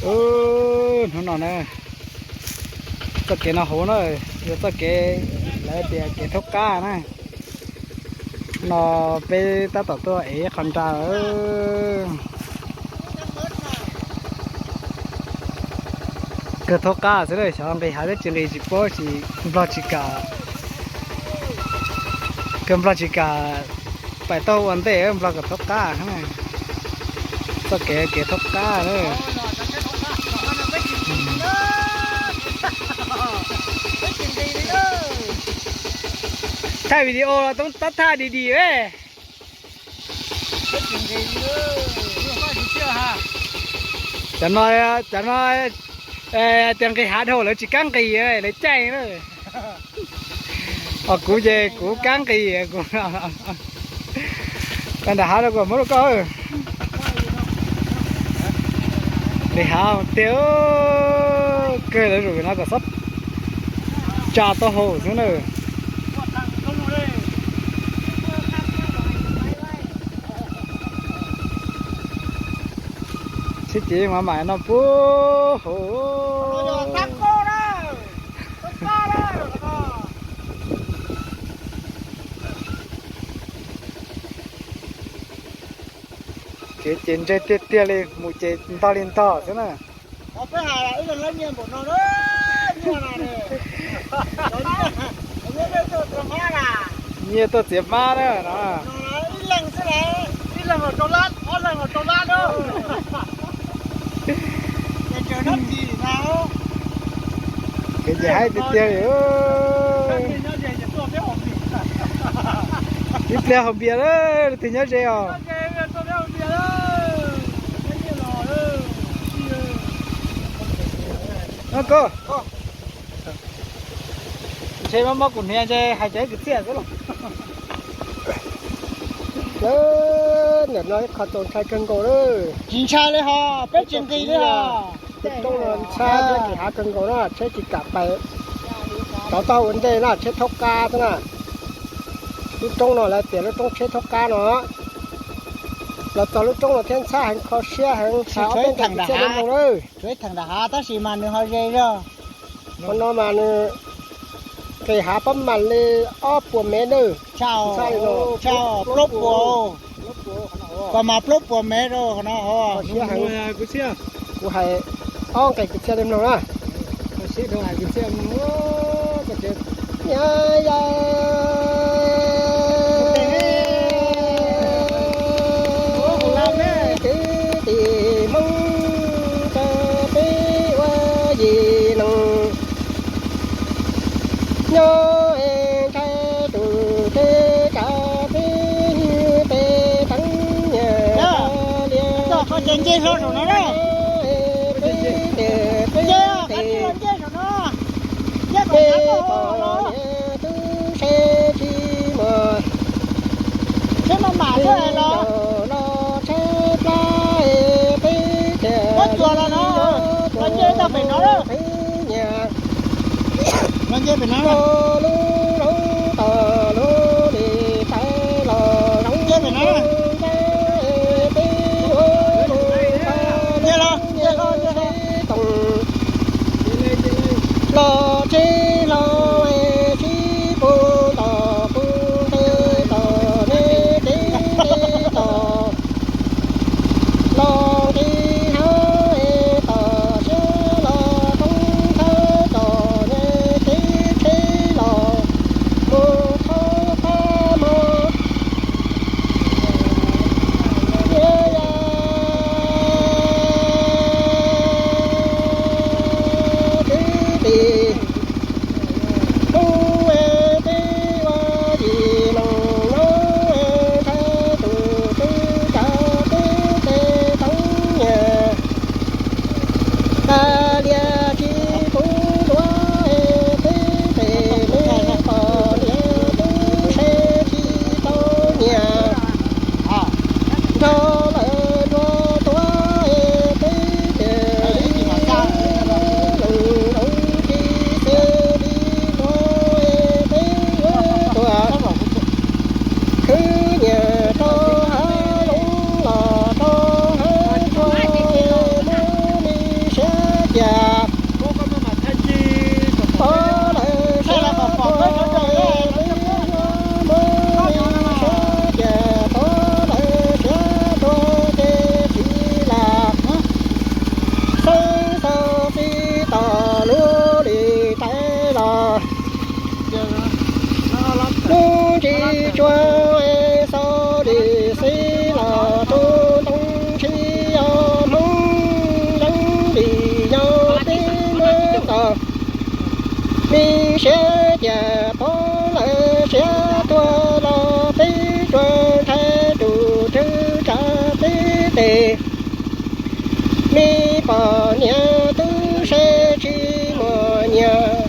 Hnub no na, txoj kev no huv na, yog txoj kev lawv tias kev thaub qab na. No peb tab tom tuaj ev ib qho nra. Kawg thaub qab xwb na, xyov nqis hav twb tsis nqis tsis paub, tsis, Nplog tsis kam, kawg Nplog tsis kam pais taub hau ua ntej, Nplog kom thaub qab. Txoj kev kev thaub qab na. Thaij video los toob tab thaj di di ve. Cov no, cov no tias nqis hav dhau lawv tsis kam nqis, lawv caij na. Ho kuv ces kuv kam nqis, kuv nram hav rau kom muab rau koj. Nqis hav tiag, kawg lawv zaum no kom txhob tsa taub hau xwb na. Sib cev mas mam no puag hauv. Kev ces ntseg tiag tiag li, mus ces ntog li ntog xwb na. Nyiaj tuaj txiav hmab na no. Kev ces haib tiag tiag li. Ib pliag haus npias lawm, leej twg nyob ze os. Koj, ntshe mob mob kuv hniav ntshe hais cov kwv txhiaj xwb los. Ntawm no ib qho txaus ntshai kawg nkaus lawm. Tsis ntshai li hos, peb tsis nqis li hos. Lub roob no ntshai thiab, nqis hav kawg nkaus na, tsheb tsis kam pais rov toj ua ntej na, tsheb thaub qab xwb na. Lub roob no lawv tias lub roob tsheb thaub qab no. Los txog lub roob no thiab ntshai heev, kho siab heev, xav ob peb nqis kwv txhiaj li mloog lawm. Tab sis mas nws ho ze zog. Qhov no mas nws nqis hav pab mam li ob puas mev nawb. Tshaj, plaub puas, kom mas plaub puas mev rau qhov no. Kuv hais ob nqis kwv txhiaj li mloog na. Kwv tij Hmoob rau peb ua yim neeg nyob ntshai tus teb tsav teb nyuj tej teev nyiam lias tsis nce saum no na. Peb tias peb tes peb pom niam tub seb tsis muaj tsheb maj mam los tsheb plab peb tias los nce tau pem no, peb nyiam los nce pem no, lub lub tom lub li tais los zoo ntau peb ua mus nce los nce los nce los. Los tsheb hlau sib pus ntom pus nte tom nej teb nej tom, los nqis hav tom siab los roob thawb tom nej teb tsheb los mus thaub qab mog. Kwv tij Hmoob peb ua yim neeg nyob ntshai tus teb tsav teb tej teev nyiam tas lias tsis pub ntuav peb tes me pom niam tub seb tsis tau nyiam nrog lawv dua tuav peb tias li leej zoo tsis xws li dua peb tuaj khwv nyiam rau hav zoov los rau hav tsuag muab mi seb tes, me poj niam tub se tsis muaj nyiaj,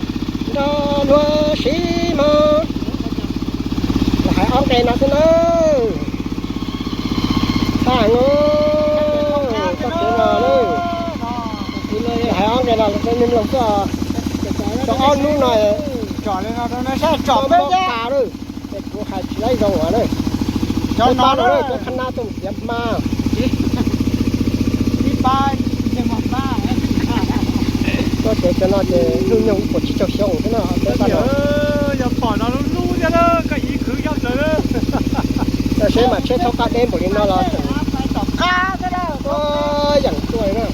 nrog luag siv mos. Los hais ob nqe no xwb na. Tag no, txoj kev no na. Los hais ob nqe no los nej mloog xwb os. Tau ob hnub no tsom li no rau nej saib, tsom peb mob qab lawm. Es kuv hais tsis laib zoo as na. Cov no na, cov qhab nab tuaj tiav hma. Tuaj ces cov no ces hnub nyoog ib puas tsib caug xyoo xwb na, peb pab no. Yog pom no lub lub thiab na, koj ib khwv yog ntawd. Seb mas tsheb thaub qab deb npaum li no los tseem yeem tuaj na.